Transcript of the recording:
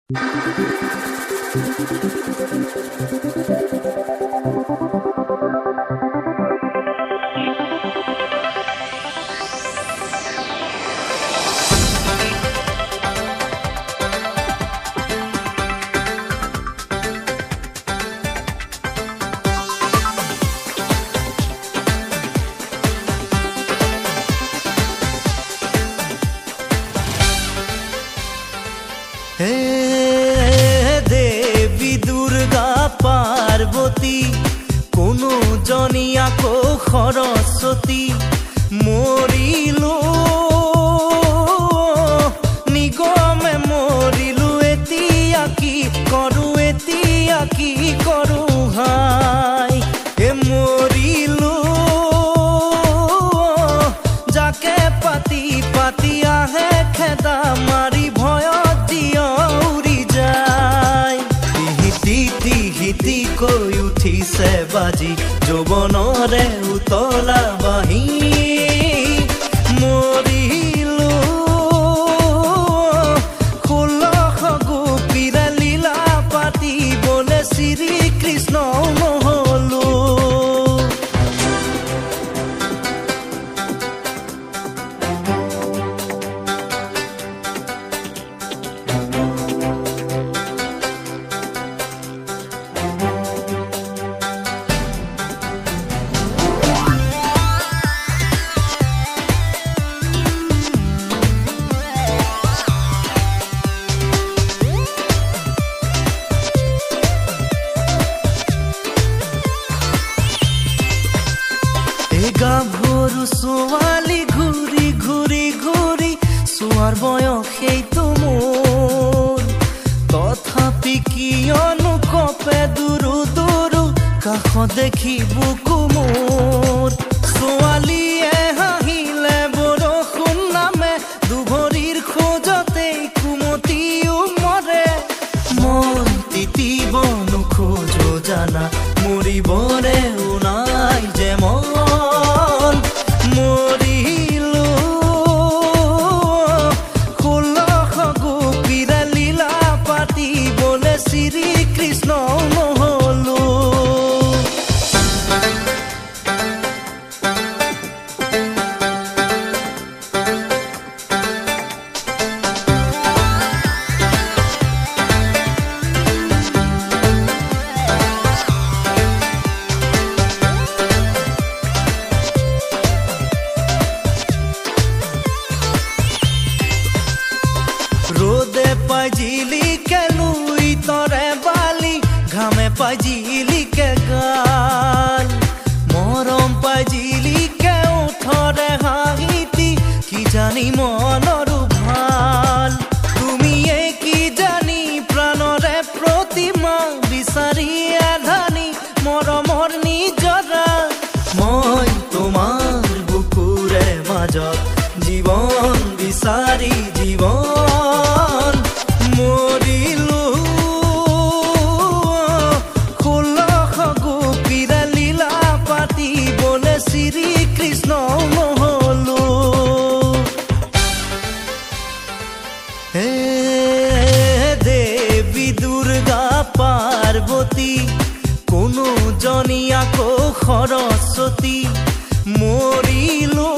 হে দেৱী দুৰ্গা পাৰ্বতী, কোনো জনী আকৌ সৰস্বতী, মৰিলো নিগমে মৰিলো, এতিয়া কি কৰো, এতিয়া কি কৰো হাই এ মৰিলো। যাকে পাতি পাতি আহে খেদা মাৰি, ভয়ত উৰি যায়। হিতি হিতি কৈ উঠিছে বাজি যৌৱনৰে উতলা বাহি, মৰিলো। ষোল্লশ গোপীৰে লীলা পাতিবলে শ্ৰীকৃষ্ণ নহলো। গাভৰু ছোৱালী ঘূৰি ঘূৰি ঘূৰি চোৱাৰ বয়স সেইটো মোৰ, তথাপি কিয়নো কপে দুৰু দুৰু কাষত দেখি বুকু মোৰ। ছোৱালীয়ে হাঁহিলে বৰষুণ নামে, দুভৰিৰ খোজতেই কুমতিও মৰে। মই তিতিব নোখোজো জানা, মৰিবৰে নাই যে মন, মৰিলো। ষোল্লশ গোপীৰে লীলা পাতিবলে শ্ৰীকৃষ্ণ নহলো। ৰ'দে পাই জিলিকে লুইতৰে বালি, ঘামে পাই জিলিকে গাল, মৰম পাই জিলিকে ওঠৰে হাঁহিটি, কি জানি মনৰো ভাল। তুমিয়ে কি জানি প্ৰাণৰে প্ৰতিমা, বিচাৰি আধানি মৰমৰ নিজৰা। মই তোমাৰ বুকুৰে মাজত জীৱন বিচাৰি জীৱন মৰিলো। ষোল্লশ গোপীৰে লীলা পাতিবলে শ্ৰীকৃষ্ণ নহলো। হে দেৱী দুৰ্গা পাৰ্বতী, কোনো জনী আকৌ সৰস্বতী, মৰিলো।